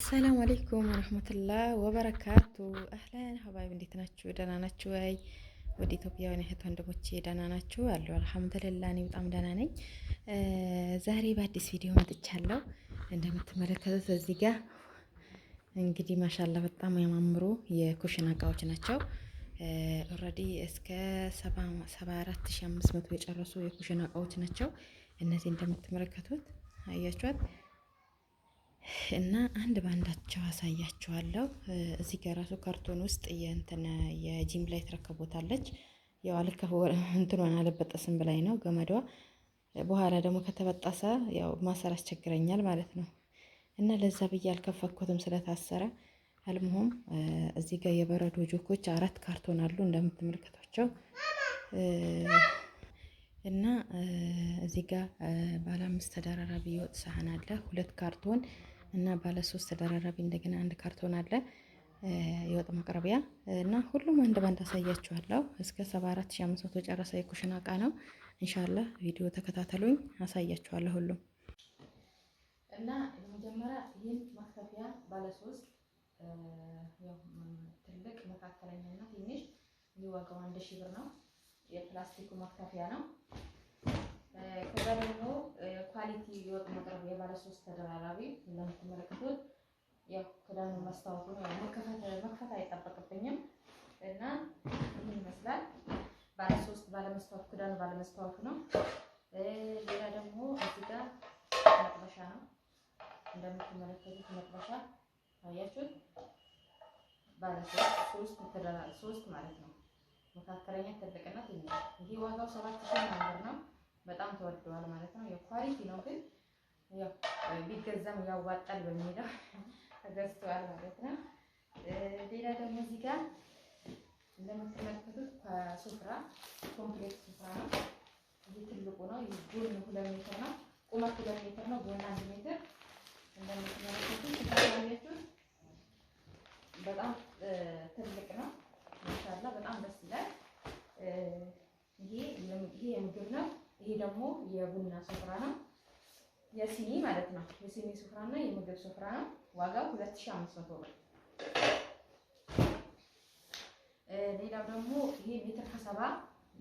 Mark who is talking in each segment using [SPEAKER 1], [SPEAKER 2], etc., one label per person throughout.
[SPEAKER 1] السلام عليكم ورحمة الله وبركاته። أهلا حبايب እንዴት ናችሁ? ደህና ናችሁ ወይ? ወደ ኢትዮጵያውያን እህት ወንድሞቼ ደህና ናችሁ? አሉ الحمد لله፣ እኔ በጣም ደህና ነኝ። ዛሬ በአዲስ ቪዲዮ መጥቻለሁ። እንደምትመለከቱት እዚህ ጋር እንግዲህ ما شاء الله በጣም የሚያማምሩ የኩሽና እቃዎች ናቸው። Already እስከ 74,500 የጨረሱ የኩሽና እቃዎች ናቸው እነዚህ እንደምትመለከቱት አያችኋት እና አንድ በአንዳቸው አሳያችኋለሁ። እዚህ ጋር ራሱ ካርቶን ውስጥ የእንትን የጂም ላይ ትረከቦታለች። ያው አልከፈ እንትኗን አልበጠስም ብላኝ ነው ገመዷ። በኋላ ደግሞ ከተበጠሰ ያው ማሰር አስቸግረኛል ማለት ነው። እና ለዛ ብዬ አልከፈኩትም ስለታሰረ። አልምሆም እዚህ ጋር የበረዶ ጆኮች አራት ካርቶን አሉ እንደምትመለከቷቸው እና እዚህ ጋር ባለ አምስት ተደራራቢ የወጥ ሳህን አለ ሁለት ካርቶን እና ባለ ሶስት ተደራራቢ እንደገና አንድ ካርቶን አለ የወጥ ማቅረቢያ እና ሁሉም አንድ ባንድ አሳያችኋለሁ። እስከ 74,500 ጨረሰ የኩሽና እቃ ነው። إن شاء الله ቪዲዮ ተከታተሉኝ፣ አሳያችኋለሁ ሁሉም እና የመጀመሪያ ይህን ማክተፊያ ባለ ሶስት ትልቅ መካከለኛ እና ትንሽ ይህ ዋጋው 1,000 ብር ነው። የፕላስቲኩ ማክተፊያ ነው። ከዛ ደግሞ quality የወጥ ማቅረቢያ ባለ ሶስት ተደራራቢ እንደምትመለከቱት ያው ክዳኑ መስታወቱ ነው። መክፈት አይጠበቅብኝም እና ይህን ይመስላል። ባለ ሶስት ባለ መስታወቱ ክዳኑ ባለ መስታወቱ ነው። ሌላ ደግሞ እዚህ ጋር መጥበሻ ነው። እንደምትመለከቱት መጥበሻ አያችሁት? ባለ ሶስት ሶስት ማለት ነው። መካከለኛ ትልቅና ትንሽ። ይሄ ዋጋው 7,000 ብር ነው። በጣም ተወደዋል ማለት ነው። የ quality ነው ግን ያው ቢገዛም ያዋጣል በሚለው ተገዝተዋል ማለት ነው። ሌላ ደግሞ እዚህ ጋር እንደምትመለከቱት ሱፍራ complete ሱፍራ ነው። ይህ ትልቁ ነው። ይህ ጎን 2 ሜትር ነው። ቁመት 2 ሜትር ነው። ጎን 1 ሜትር። እንደምትመለከቱት ታያላችሁ። በጣም ትልቅ ነው። ما شاء الله በጣም ደስ ይላል። ይሄ የምግብ ነው። ይሄ ደግሞ የቡና ሱፍራ ነው። የሲኒ ማለት ነው። የሲኒ ሱፍራ እና የምግብ ሱፍራ ነው። ዋጋው 2,500 ብር። ሌላው ደግሞ ይሄ ሜትር ከሰባ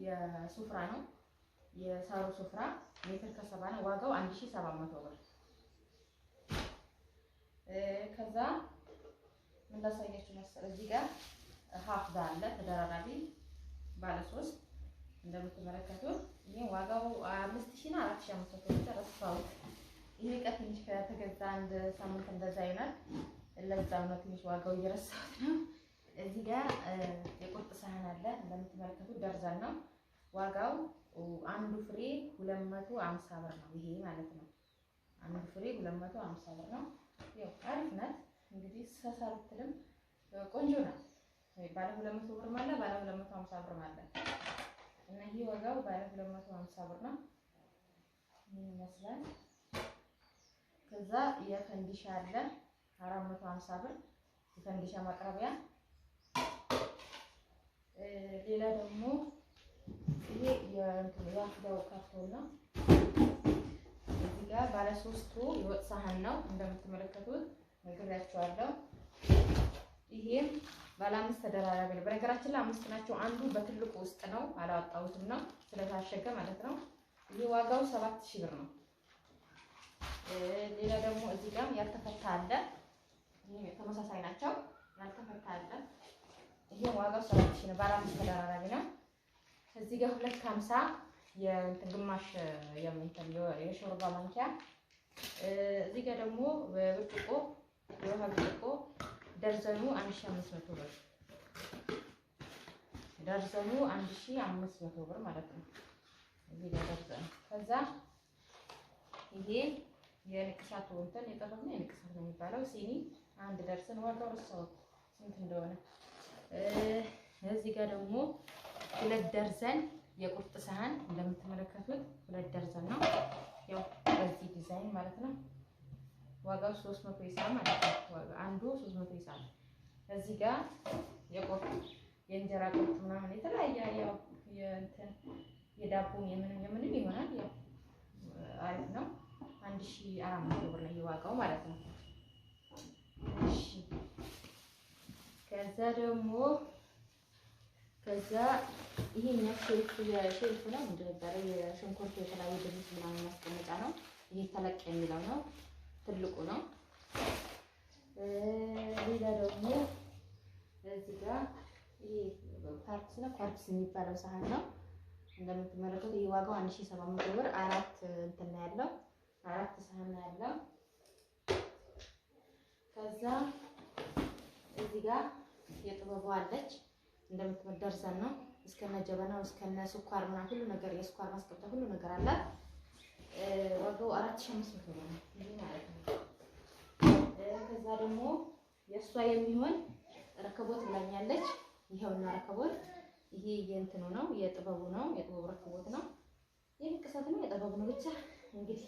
[SPEAKER 1] የሱፍራ ነው። የሳሩ ሱፍራ ሜትር ከሰባ ነው። ዋጋው 1,700 ብር። ከዛ ምን ላሳያችሁ መሰለህ፣ እዚህ ጋር ሀፍዛ አለ ተደራራቢ ባለ ሶስት እንደምትመለከቱት ይሄ ዋጋው 5,000 እና 4,500 ብቻ ረሳሁት። ይሄ ዕቃ ትንሽ ከተገዛ አንድ ሳምንት እንደዛ ይሆናል። ለዛም ነው ትንሽ ዋጋው እየረሳሁት ነው። እዚህ ጋር የቁርጥ ሳህን አለ እንደምትመለከቱት ደርዘን ነው። ዋጋው አንዱ ፍሬ 250 ብር ነው። ይሄ ማለት ነው አንዱ ፍሬ 250 ብር ነው። ያው አሪፍ ናት እንግዲህ ሳሳ ብትልም ቆንጆ ናት። ባለ 200 ብር ማለት ባለ 250 ብር ማለት እና ይሄ ዋጋው ባለ 250 ብር ነው። ምን ይመስላል? ከዛ የፈንዲሻ አለ 450 ብር የፈንዲሻ ማቅረቢያ። ሌላ ደግሞ ይሄ የእንትኑ የአፍዳው ካርቶን ነው። እዚህ ጋር ባለ ሶስቱ የወጥ ሳህን ነው እንደምትመለከቱት ነግሬያቸዋለሁ። ይሄም ባለ አምስት ተደራራቢ ነው። በነገራችን ላይ አምስት ናቸው። አንዱ በትልቁ ውስጥ ነው አላወጣሁትም ነው ስለታሸገ ማለት ነው። ይሄ ዋጋው 7,000 ብር ነው። ሌላ ደግሞ እዚህ ጋር ያልተፈታ አለ። ይሄ ተመሳሳይ ናቸው። ያልተፈታ አለ። ይሄ ዋጋው 7,000 ነው። ባለ አምስት ተደራራቢ ነው። እዚህ ጋር 250 የእንትን ግማሽ የእንትን የሾርባ ማንኪያ። እዚህ ጋር ደግሞ ብርጭቆ የውሃ ብርጭቆ ደርዘኑ 1,500 ብር ደርዘኑ 1,500 ብር ማለት ነው። እዚህ ጋር ደርዘኑ። ከዛ ይሄ የንቅሳቱ እንትን የጠረፍ ነው የንቅሳት ነው የሚባለው ሲኒ አንድ ደርዘን ዋጋው ረሳሁት ስንት እንደሆነ። እዚህ ጋር ደግሞ ሁለት ደርዘን የቁርጥ ሳህን እንደምትመለከቱት ሁለት ደርዘን ነው። ያው በዚህ ዲዛይን ማለት ነው። ዋጋው 300 ሂሳብ ማለት ነው። አንዱ 300 ሂሳብ። እዚህ ጋር የቁርጥ የእንጀራ ቁርጥ ምናምን የተለያየ ያው የእንትን የዳቦም የምንም የምንም ይሆናል። ያው አሪፍ ነው። 1,400 ብር ነው ዋጋው ማለት ነው። ከዛ ደግሞ ከዛ ይሄኛው shelf የ shelf ነው እንደነበረ የሽንኩርት የተለያዩ ድንች ምናምን ማስቀመጫ ነው። ይሄ ተለቅ የሚለው ነው፣ ትልቁ ነው። ሌላ ደግሞ እዚህ ጋር ይሄ ፓርትስ ነው፣ ኳርትስ የሚባለው ሳህን ነው። እንደምትመለከቱት ይሄ ዋጋው 1700 ብር። አራት እንትን ነው ያለው፣ አራት ሳህን ነው ያለው። ከዛ እዚህ ጋር የጥበቡ አለች እንደምትመለከቱት ደርዘን ነው እስከነ ጀበናው እስከነ ስኳር ምናምን ሁሉ ነገር የስኳር ማስቀመጫ ሁሉ ነገር አላት። ዋጋው 4500 ብር ነው ይሄ ማለት ነው። ከዛ ደግሞ የእሷ የሚሆን ረከቦት ብላኛለች። ይኸውና ረከቦት ይሄ የእንትኑ ነው የጥበቡ ነው የጥበቡ ረከቦት ነው። የንቅሳት ነው የጥበቡ ነው ብቻ እንግዲህ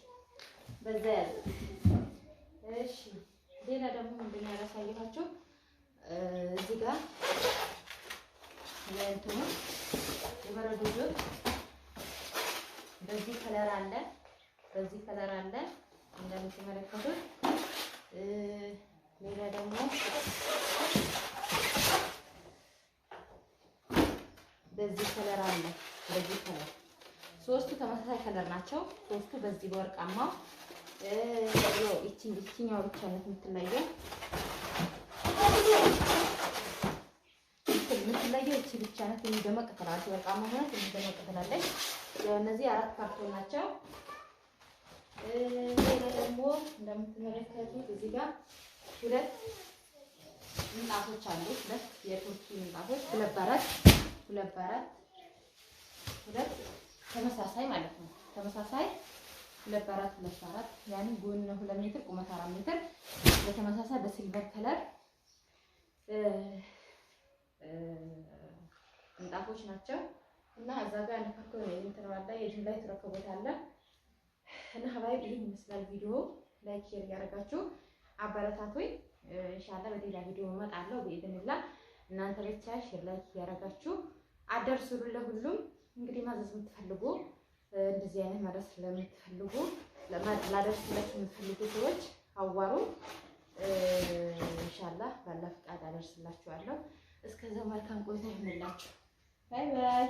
[SPEAKER 1] በዛ ያዘ። እሺ ሌላ ደግሞ ምንድነው ያላሳየኋቸው እዚህ ጋር የእንትኑ የበረዶ ጆግ በዚህ color አለ፣ በዚህ color አለ እንደምትመለከቱት። ሌላ ደግሞ በዚህ color አለ፣ በዚህ color ሶስቱ ተመሳሳይ color ናቸው። ሶስቱ በዚህ በወርቃማው ይቺኛው ብቻ ናት የምትለየው እቺ ብቻ ናት የሚደመቅ ትላለች። ወርቃማ ሆና የሚደመቅ ትላለች። እነዚህ አራት ካርቶን ናቸው። ሌላ ደግሞ እንደምትመለከቱት እዚህ ጋር ሁለት ምንጣፎች አሉ። ሁለት የቱርኪ ምንጣፎች ሁለት በአራት ሁለት በአራት ሁለት ተመሳሳይ ማለት ነው። ተመሳሳይ ሁለት በአራት ሁለት በአራት ያኔ ጎን 2 ሜትር ቁመት 4 ሜትር በተመሳሳይ በ silver color ምንጣፎች ናቸው። እና እዛ ጋር አንድ ካርቶን እንትን አለ የጅምላ የተረከቦት አለ። እና حبايب ይሄን ይመስላል ቪዲዮ። like share እያደረጋችሁ አበረታቱኝ። ኢንሻአላህ በሌላ ቪዲዮ እመጣለሁ بإذن الله። እናንተ ብቻ share like እያደረጋችሁ አደርሱልን ለሁሉም። እንግዲህ ማዘዝ የምትፈልጉ እንደዚህ አይነት ማድረስ ለምትፈልጉ ላደርስላችሁ የምትፈልጉ ሰዎች አዋሩ። ኢንሻአላህ ባላ ፍቃድ አደርስላችኋለሁ። እስከዛው መልካም ቆይታ ይሁንላችሁ። Bye bye።